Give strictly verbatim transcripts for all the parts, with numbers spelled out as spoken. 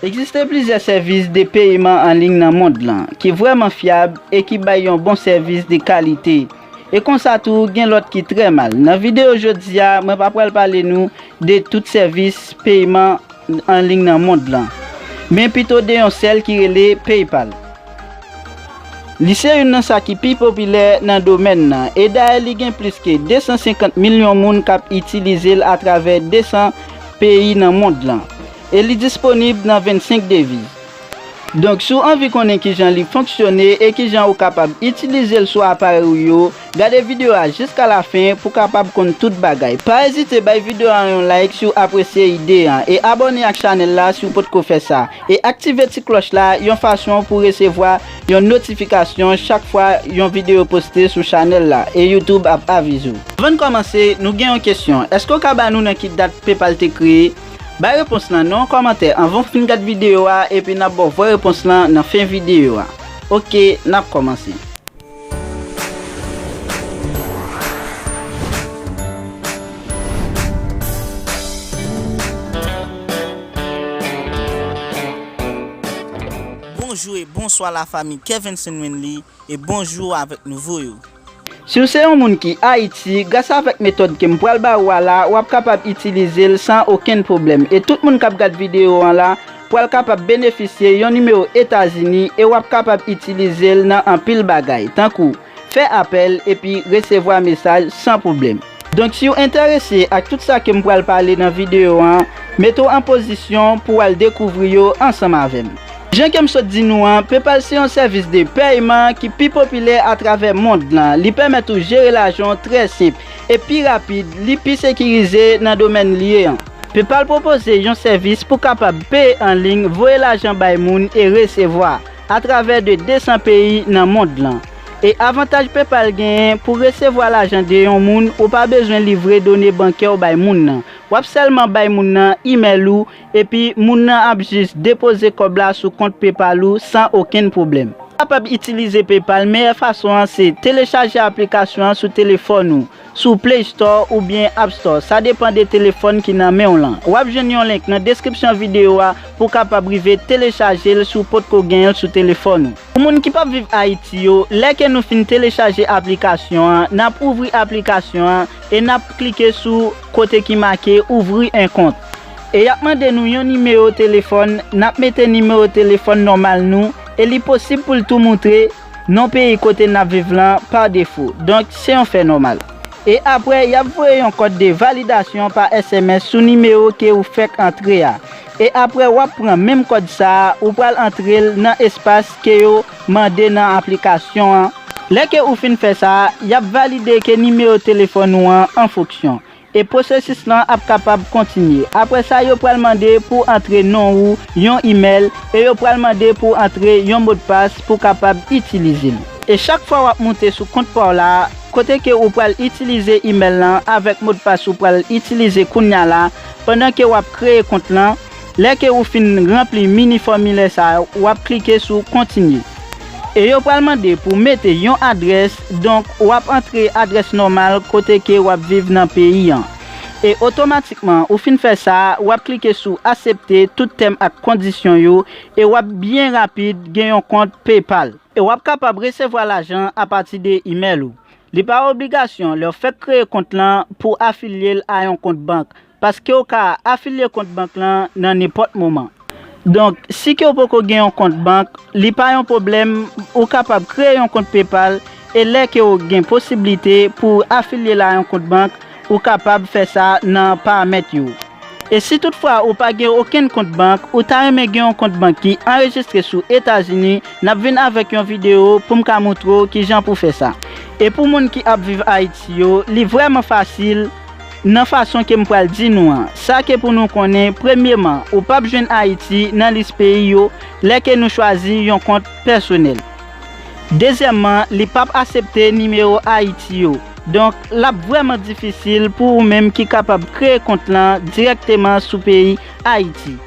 Egziste plizyè sèvis de peyeman an liy nan mond lan ki vrèman fyab e ki bay yon bon sèvis de kalite. E konsa tou, gen lòt ki trè mal. Nan videyo jodi a, mwen pa pral pale nou de tout sèvis peyeman an liy nan mond lan, men pito de yon sèl ki rele PayPal. Li se youn nan sa ki pi popilè nan domèn nan, e dayè li gen plis ke de san senkant milyon moun k ap itilize l atravè de san peyi nan mond lan, e li disponib nan vennsenk deviz. Donk, si w anvi konnen kijan li fonksyone e kijan ou kapab itilize l sou aparèy ou yo, gade videyo a jiska lafen pou w kapab konn tout bagay. Pa ezite bay videyo a yon like si w apresye ide an, e abòne ak chanèl la si w potko fè sa, e aktive ti klòch la yon fason pou w resevwa yon notifikasyon chak fwa yon videyo poste sou chanèl la e YouTube ap avize w. Anvan n kòmanse, nou gen yon kesyon. Èske w ka ba nou nan ki dat PayPal te kreye? Bay repons lan nan yon kòmantè anvan w fin gad videyo a, epi n ap ba w vrè repons lan nan fen videyo a. Oke, n ap kòmanse. Bonjou e bonswa lafanmi Kevin Senwenli, e bonjou avèk nouvo yo. Si w se yon moun ki Ayiti, gras avèk metòd ke m pral ba ou a la, w ap kapab itilize l san okenn pwoblèm. E tout moun k ap gad videyo an la pral kapab benefisye yon nimewo Etazini e w ap kapab itilize l nan anpil bagay, tankou fè apèl epi resevwa mesaj san pwoblèm. Donk, si w enterese ak tout sa ke m pral pale nan videyo an, mete w an pozisyon pou w al dekouvri yo ansanm avè m. Jan ke m sot di nou an, PayPal se yon sèvis de pèyman ki pi popilè atravè mond lan. Li pèmèt ou jere lajan w trè senp e pi rapid, li pi sekirize nan domèn li ye an. PayPal pwopoze yon sèvis pou kapab peye an liy, voye lajan bay moun e resevwa atravè de de san peyi nan mond lan. E avantaj PayPal genyen, pou resevwa lajan de yon moun, ou pa bezwen livre done bankè w bay moun nan. W ap sèlman bay moun nan imèl ou, epi moun nan ap jis depoze kòb la sou kont PayPal ou san okenn pwoblèm. Ou kapab itilize PayPal, meyè fason an se telechaje aplikasyon an sou telefòn ou, sou Play Store oubyen App Store, sa depann de telefòn ki nan men w lan. W ap jwenn yon link nan deskripsyon videyo a pou w kapab rive telechaje l si w potko genyen l sou telefòn ou. Pou moun ki p ap viv Ayiti yo, lè ke nou fin telechaje aplikasyon an, n ap ouvri aplikasyon an e n ap klike sou kote ki make ouvrir un compte. E y ap mande nou yon nimewo telefòn, n ap mete nimewo telefòn nòmal nou e li posib pou l tou moutre non peyi kote n ap viv lan pa defo. Donk, se yon fè nòmal. E apre, y ap voye yon kòd de validasyon pa S M S sou nimewo ke ou fèk antre a. E apre, w ap pran menm kòd sa a, ou pral antre l nan espas ke yo mande nan aplikasyon an. Lè ke ou fin fè sa, y ap valide ke nimewo telefòn ou an an fonksyon. E pwosesis lan ap kapab kontinye. Apre sa, yo pral mande pou antre non ou, yon imèl, e yo pral mande pou antre yon modpas pou kapab itilize l. E chak fwa w ap moute sou kont pa w la, kote ke ou pral itilize imèl lan avèk modpas ou pral itilize kounya la, pandan ke w ap kreye kont lan, lè ke ou fin ranpli mini fòmilè sa a, w ap klike sou kontinye. E yo pral mande pou mete yon adrès, donk w ap antre adrès nòmal kote ke w ap viv nan peyi an. E otomatikman, ou fin fè sa, w ap klike sou aksepte tout tèm ak kondisyon yo, e w ap byen rapid gen yon kont PayPal. E w ap kapab resevwa lajan apati de imèl ou. Li pa obligasyon lè w fèk kreye kont lan pou afilye l a yon kont bank, paske w ka afilye kont bank lan nan nenpòt moman. Donk, si ke w poko gen yon kont bank, li pa yon pwoblèm, ou kapab kreye yon kont PayPal, e lè ke w gen posiblite pou w afilye l a yon kont bank, ou kapab fè sa nan paramèt yo. E si toutfwa ou pa gen okenn kont bank, ou ta renmen gen yon kont bank ki anrejistre sou Etazini, n ap vin avèk yon videyo pou m ka moutre w kijan pou fè sa. E pou moun ki ap viv Ayiti yo, li vrèman fasil nan fason ke m pral di nou an. Sa ke pou nou konnen, premyeman, ou p ap jwenn Ayiti nan lis peyi yo lè ke nou chwazi yon kont pèsonèl. Dezyèmman, li p ap aksepte nimewo Ayiti yo. Donk, l ap vrèman difisil pou ou menm ki kapab kreye kont lan dirèkteman sou peyi Ayiti.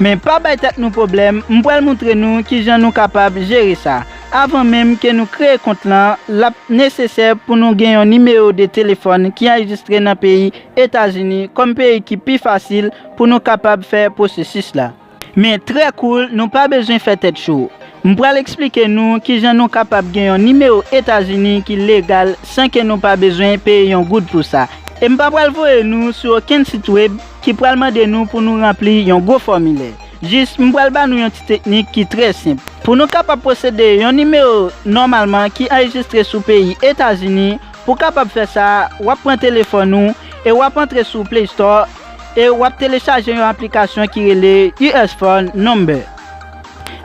Men pa bay tèt nou pwoblèm, m pral moutre nou kijan nou kapab jere sa. Avan menm ke nou kreye kont lan, l ap nesesè pou nou gen yon nimewo de telefòn ki anrejistre nan peyi Etazini kòm peyi ki pi fasil pou nou kapab fè pwosesis la. Men trè cool, nou pa bezwen fè tèt cho. M pral eksplike nou kijan nou kapab gen yon nimewo Etazini ki legal san ke nou pa bezwen peye yon goud pou sa. E m pa pral voye nou sou okenn sit web ki pral mande nou pou nou ranpli yon gwo fòmilè. Jis, m pral ba nou yon ti teknik ki trè senp. Pou nou kapab posede yon nimewo nòmalman ki anrejistre sou peyi Etazini, pou kapab fè sa, w ap pran telefòn ou e w ap antre sou Play Store e w ap telechaje yon aplikasyon ki rele U S Phone Number.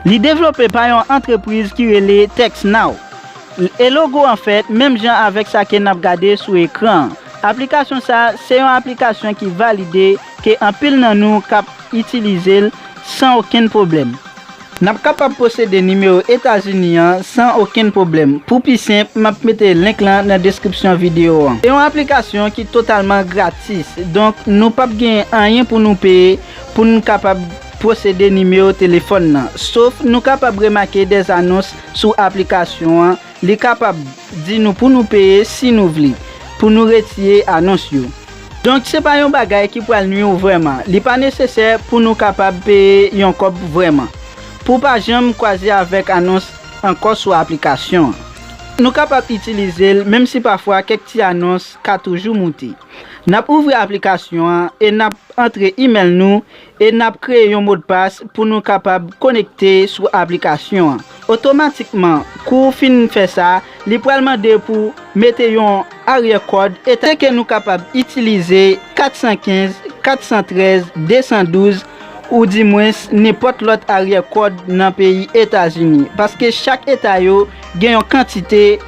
Li devlope pa yon antrepriz ki rele TextNow. E logo an fèt menm jan avèk sa ke n ap gade sou ekran an. Aplikasyon sa a se yon aplikasyon ki valide ke anpil nan nou k ap itilize l san okenn pwoblèm. N ap kapab posede nimewo Etazini an san okenn pwoblèm. Pou pi senp, m ap mete link lan nan deskripsyon videyo an. Se yon aplikasyon ki totalman gratis, donk nou p ap gen anyen pou nou peye pou n kapab posede nimewo telefòn nan. Sof nou kapab remake dè anons sou aplikasyon an, li kapab di nou pou nou peye si nou vle, pou nou retire anons yo. Donk, se pa yon bagay ki pral nwi w vrèman. Li pa nesesè pou nou kapab peye yon kòb vrèman. Pou w pa janm kwaze avèk anons ankò sou aplikasyon an. Nou kapab itilize l, menm si pafwa kèk ti anons ka toujou moute. N ap ouvri aplikasyon an e n ap antre imèl nou e n ap kreye yon modpas pou nou kapab konekte sou aplikasyon an. Otomatikman, kou w fin fè sa, li pral mande pou mete yon aryè kòd, e te ke nou kapab itilize kat san kenz, kat san trèz, de san douz, ou dimwens nenpòt lòt aryè kòd nan peyi Etazini, paske chak eta yo gen yon kantite,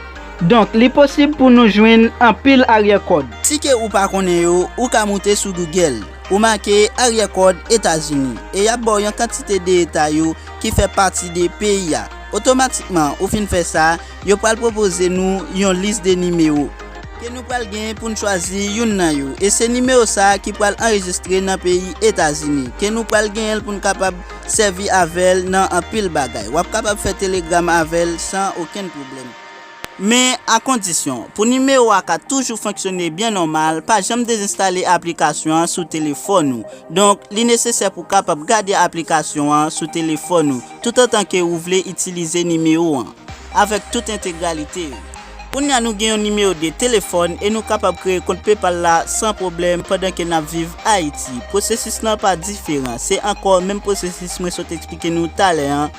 donk li posib pou nou jwenn anpil aryè kòd. Si ke ou pa konnen yo, ou ka moute sou Google, ou make aryè kòd Etazini, e y ap ba w yon kantite de eta yo ki fè pati de peyi a. Otomatikman, ou fin fè sa, yo pral pwopoze nou yon lis de nimewo ke nou pral gen pou n chwazi youn nan yo. E se nimewo sa a ki pral anrejistre nan peyi Etazini, ke nou pral genyen l pou n kapab sèvi avè l nan anpil bagay. W ap kapab fè Telegram avè l san okenn pwoblèm. Men a kondisyon, pou nimewo a ka toujou fonksyone byen nòmal, pa janm dezenstale aplikasyon an sou telefòn ou. Donk, li nesesè pou w kapab gade aplikasyon an sou telefòn ou, toutotan ke ou vle itilize nimewo an, avèk tout entegralite yo. Kounye a nou gen yon nimewo de telefòn e nou kapab kreye kont PayPal la san pwoblèm pandan ke n ap viv Ayiti. Pwosesis lan pa diferan, se ankò menm pwosesis mwen sot eksplike nou talè an,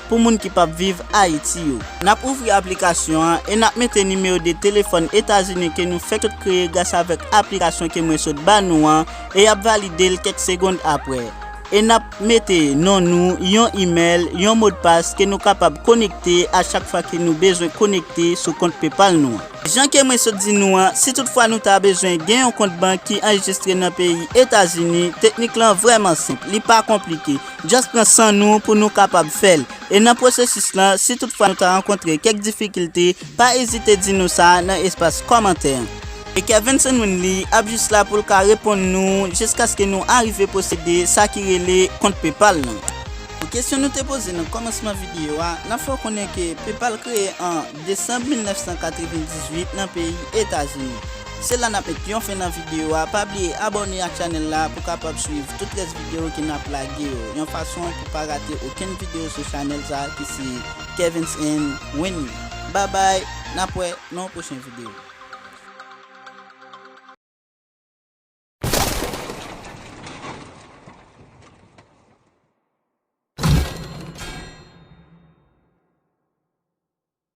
pou moun ki p ap viv Ayiti yo. N ap ouvri aplikasyon an e n ap mete nimewo de telefòn Etazini ke nou fèk sot kreye gras avèk aplikasyon ke mwen sot ba nou an, e y ap valide l kèk segonn apre. E n ap mete non nou, yon imèl, yon modpas ke nou kapab konekte a chak fwa ke nou bezwen konekte sou kont PayPal nou an. Jan ke mwen sot di nou an, si toutfwa nou ta bezwen gen yon kont bank ki anrejistre nan peyi Etazini, teknik lan vrèman senp, li pa konplike. Just pran san nou pou nou kapab fè l. E nan pwosesis lan, si toutfwa nou ta rankontre kèk difikilte, pa ezite di nou sa nan espas kòmantè an. E Kevin Senwinli ap jis la pou l ka reponn nou jiskaske nou arive posede sa ki rele kont PayPal lan. Pou kesyon nou te poze nan kòmansman videyo a, n ap fè w konnen ke PayPal kreye an desanm mil nèf san katrevendizuit nan peyi Etazini. Se la n ap met yon fen nan videyo a. Pa bliye abòne ak chanèl la pou kapab swiv tout rès videyo ke n ap lage yo, yon fason pou pa rate okenn videyo sou chanèl sa ki se Kevin's and Winnie. Babay, n ap wè nan yon pwochen videyo.